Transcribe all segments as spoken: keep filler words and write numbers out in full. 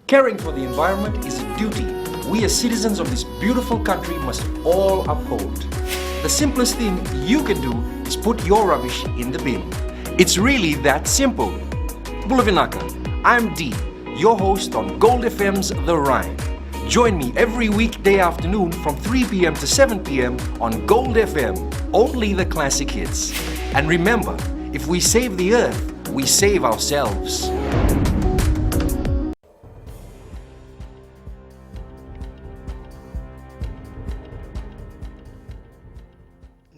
Caring for the environment is a duty we as citizens of this beautiful country must all uphold. The simplest thing you can do is put your rubbish in the bin. It's really that simple. Bula vinaka, I'm Dee, your host on Gold F M's The Rhyme. Join me every weekday afternoon from three p.m. to seven p.m. on Gold F M, only the classic hits. And remember, if we save the earth, we save ourselves.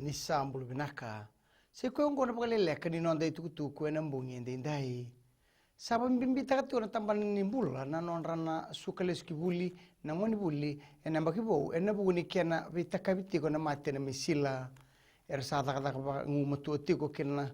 Ni sa bula vinaka. Sa i koya oqo na vakaleleka ni noda itukutuku ena bogi edaidai. Sa vakabibitaka tiko na tabana ni bula na nodra na suka lesu ki vuli na gonevuli ena yabaki vou ena vuku ni kena veitakavi tiko na mate na misila. Era sa cakacaka vagumatua tiko kina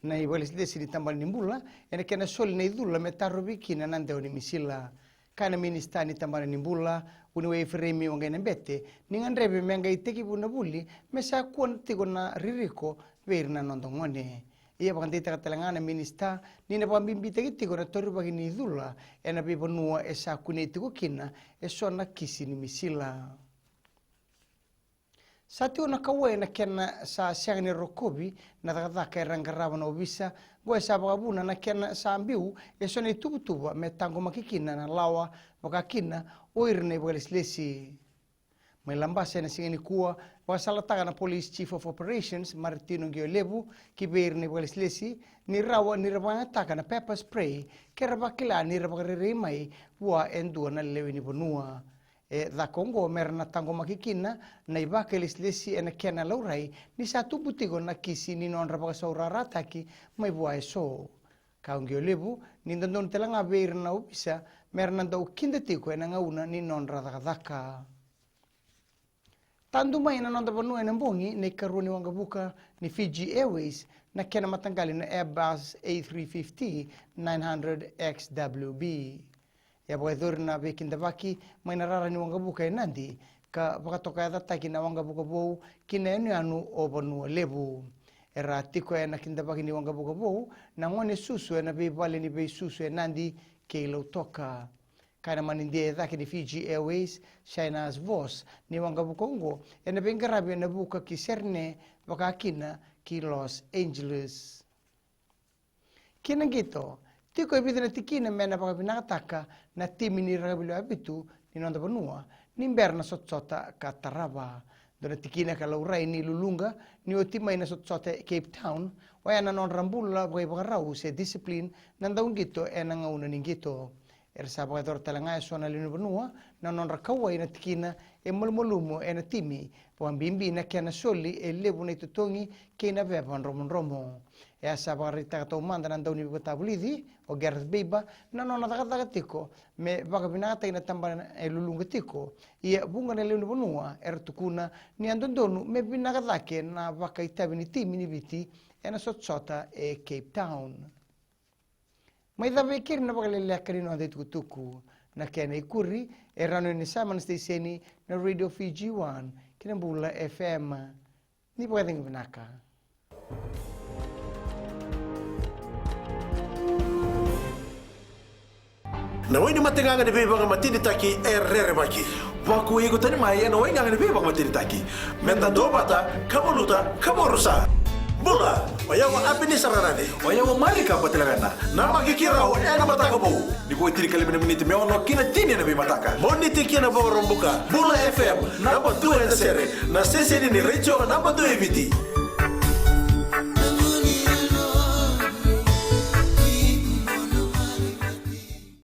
na ivakalesilesi ni tabana ni bula ena kena soli na icula me tarovi kina na dewa ni misila. Kaya na minisita ni tabana ni bula, Vuniwai Ifereimi Waqainabete, ni gadrevi me qai tekivu na vuli me sa kua tiko na ririko vei ira na noda gone. Ia vakadeitaka tale ga na minisita ni na vakabibitaki tiko na taurivaki ni icula ena veivanua e sa kunei tiko kina eso na kisi ni misila. Sa tiko na kauwai na kena sa sega ni rokovi na cakacaka era qarava na ovisa, qo e sa vakavuna na kena sa biu eso na ituvatuva me taqomaki kina na lawa, vaka kina o ira na ivakalesilesi. Mai Labasa ena siga nikua, vakasalataka na Police Chief of Operations, Maritino Qiolevu, ki vei ira na ivakalesilesi ni rawa ni ra vakayagataka na pepper spray ke ra vakila ni ra vakarerei mai vua e dua na lewe ni vanua. E caka oqo me ra na taqomaki kina na ivakalesilesi ena kena laurai ni sa tubu tiko na kisi ni nodra vakasaurarataki mai vua eso. Kaya o Qiolevu ni dodonu tale ga vei ira na ovisa me ra na dau kida tiko ena gauna ni nodra cakacaka. Tadu mai na noda vanua ena bogi na ikarua ni waqavuka ni Fiji Airways, na kena mataqali na Airbus A three fifty nine hundred X W B. E a vakayacori na veikidavaki mai na rara ni waqavuka e Nadi ka vakatokayacataki na waqavuka vou ki na yanuyanu o Vanua Levu. Era a tiko ena kidavaki ni waqavuka vou na gone susu ena veivale ni veisusu e Nadi kei Lautoka. Kaya na manidia e cake ni Fiji Airways, Shynaz Vos, ni waqavuka oqo ena veiqaravi ena vuka ki Sydney, vaka kina ki Los Angeles. Ki na qito, tiko e vica na tikina me na vakavinakataka na timi ni rakavi lewe vitu ni noda vanua ni bera na sotasota ka tarava. Dua na tikina ka laurai ni luluqa ni oti mai na sotasota e Cape Town, oya na nodra bula vakaivakarau se discipline na dauqito ena gauna ni qito. Era sa vakayacora tale ga eso na lewe ni vanua na nodra kauwai na tikina e malumalumu ena timi, vakabibi na kena soli e levu na itotogi kei na veva dromodromo. E a sa vakaraitaka taumada na dauniveivakatavulici o Gareth Baber na nona cakacaka tiko me vakavinakataki na tabana e luluqa tiko. Ia vuqa na lewe ni vanua era tukuna ni a dodonu me vinaka cake na vakaitavi ni timi ni Viti ena sotasota e Cape Town. Mai cava e keri na vakaleleka ni noda itukutuku. Na kena ikuri e rawa ni sa mana siteseni na Radio Fiji One kei na Bula F M. Ni vakacegu vinaka. Na wai ni mategaga ni veivakamatenitaki e rerevaki. Vakuai iko tani mai ena waigaga ni veivakamatenitaki. Meda duavata, ka valuta, ka vakarusa. Bula, o yau o Apenisa Rarani. O yau o Marika Batilavena. Na Makikirau ena mataka vou. Ni vo e tinikalima na miniti me ono ki na tini ena veimataka. Moniti ki na Vakaraubuka. Bula F M, naba dua ena sere. Na siteseni ni retio naba dua e Viti.